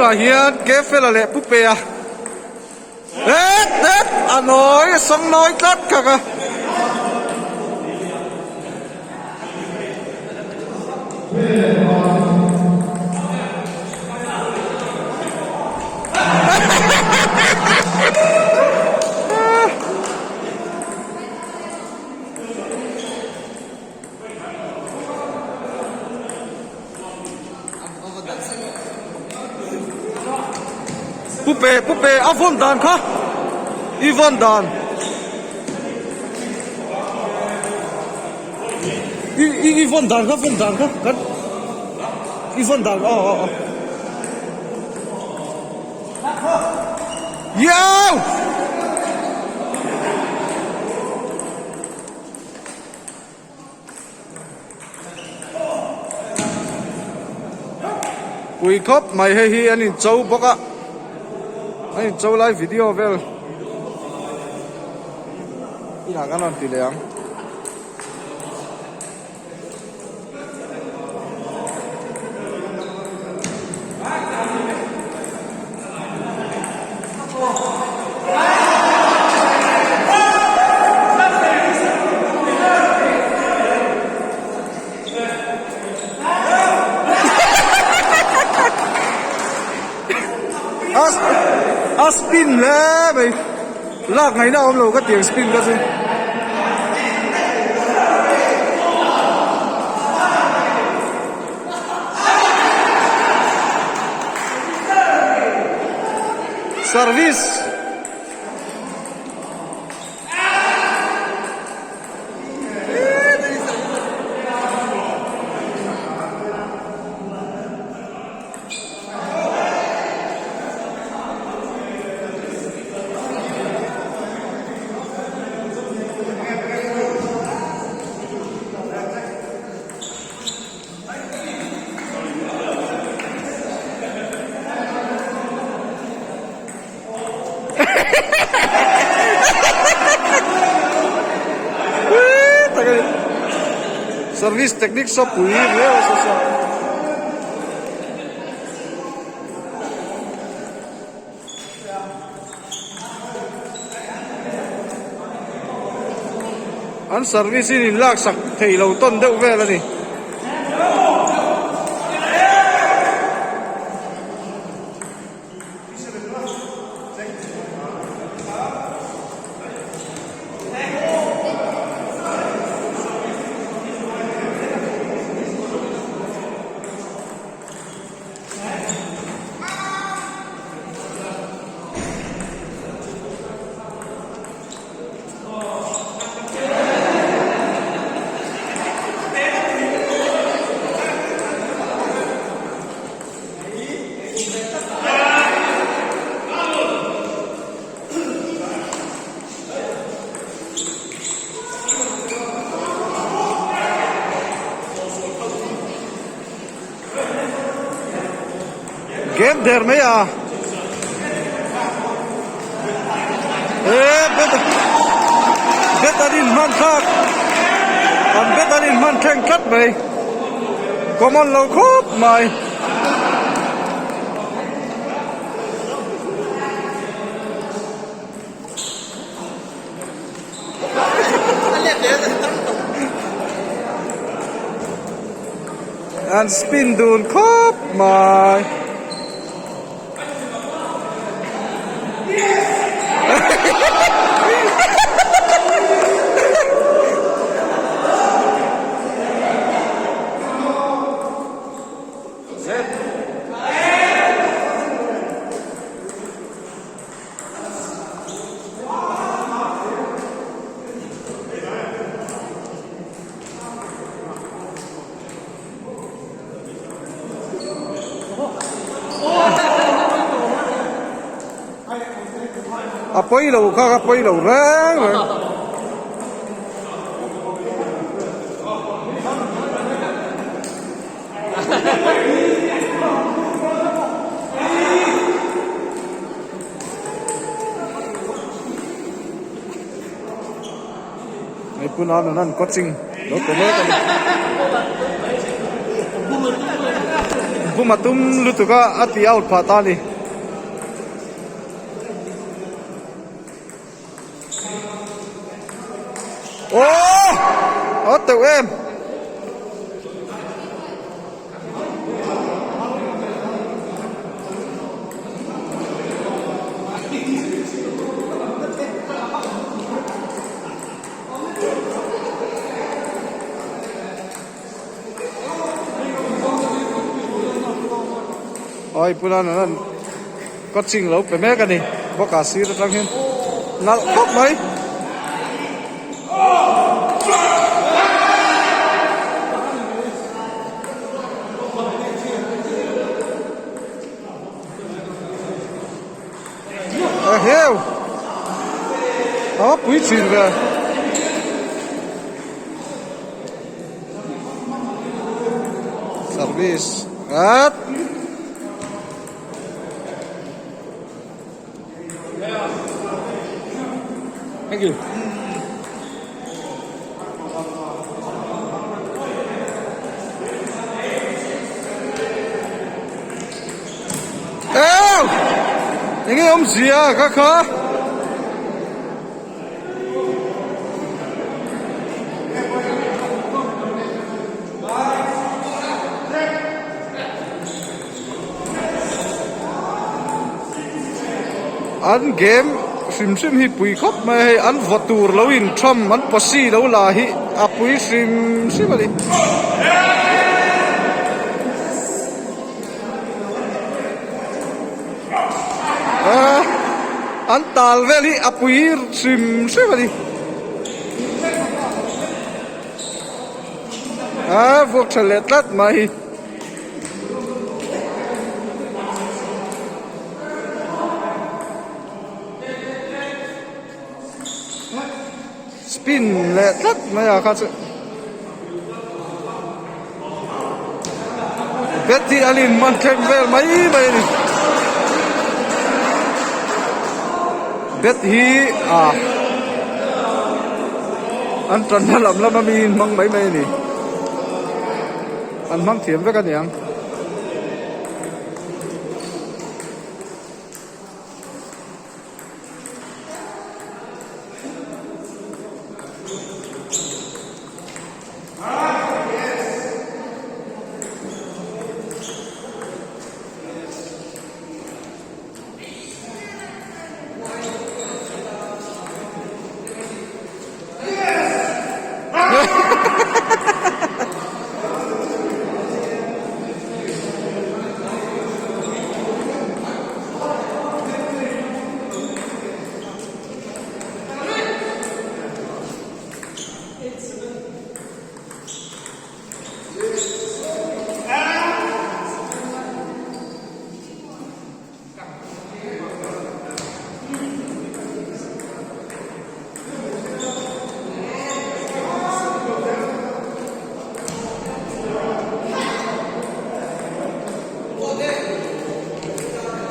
Tunah hian Kefela leh Pu Pea het het a nawi a sawng nawi tlat khak a. Pu pe pu pe a vawn dan kha i vawn dan i i i vawn dan kha vawn dan kha kan i vawn dan aw aw aw Yow! Pui khawp mai hei hi an in cho bawk a an in cho lai video vel inah kan rawn ti leh ang. A spin hle mai lak ngaihna a awm lo ka tiang spin ka chu. Service. Service technique saw pui riau a saw. An service in in lak sak thei lo tawn deuh vel a ni. Game der mai a he bet bet an in hman thlak an bet an in hman thleng tlat mai common lo khawp mai. An spin dun khawp mai. A pawi lo kha ka pawi lo reng reng. Hei puna nun an coaching lo pe mek a ni. Bum a tum lutuk a, a ti out phah ta a ni. Aww! A teuh em! Oi pula nan an coaching lo pe mek a ni bawk a sir atang hian nalh khawp mai. A heu a pui thin ve. Service at Thank you. Eo! Enge awmzia ka kha? An game hrim hrim hi pui khawp mai a hei an vaw tur lo in tham an pasi lo la hi a pui hrim hrim a ni. An tal vel hi a pui hrim hrim a ni. A vuak tha leh tlat mai. Spin leh tlat mai a kha chu bet hi an in man thleng vel mai mai a ni bet hi ah an tanna lam lam ami in hmang mai mai a ni. An hmang thiam vek a niang.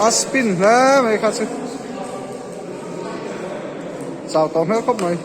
A spin hle mai kha chu chau tawh hmel khawp mai.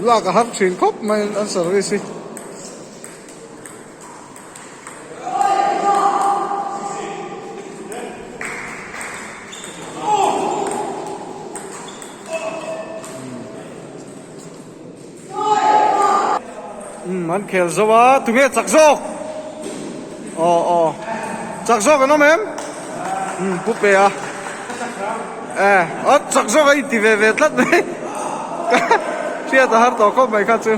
Lak a har thin khawp mai an service hi. Umm an khel zo a tunge chak zawk aw aw chak zawk an awm em umm pu pe a e aw chak zawk a inti ve ve tlat mai hriat a har tawh khawp mai kha chu.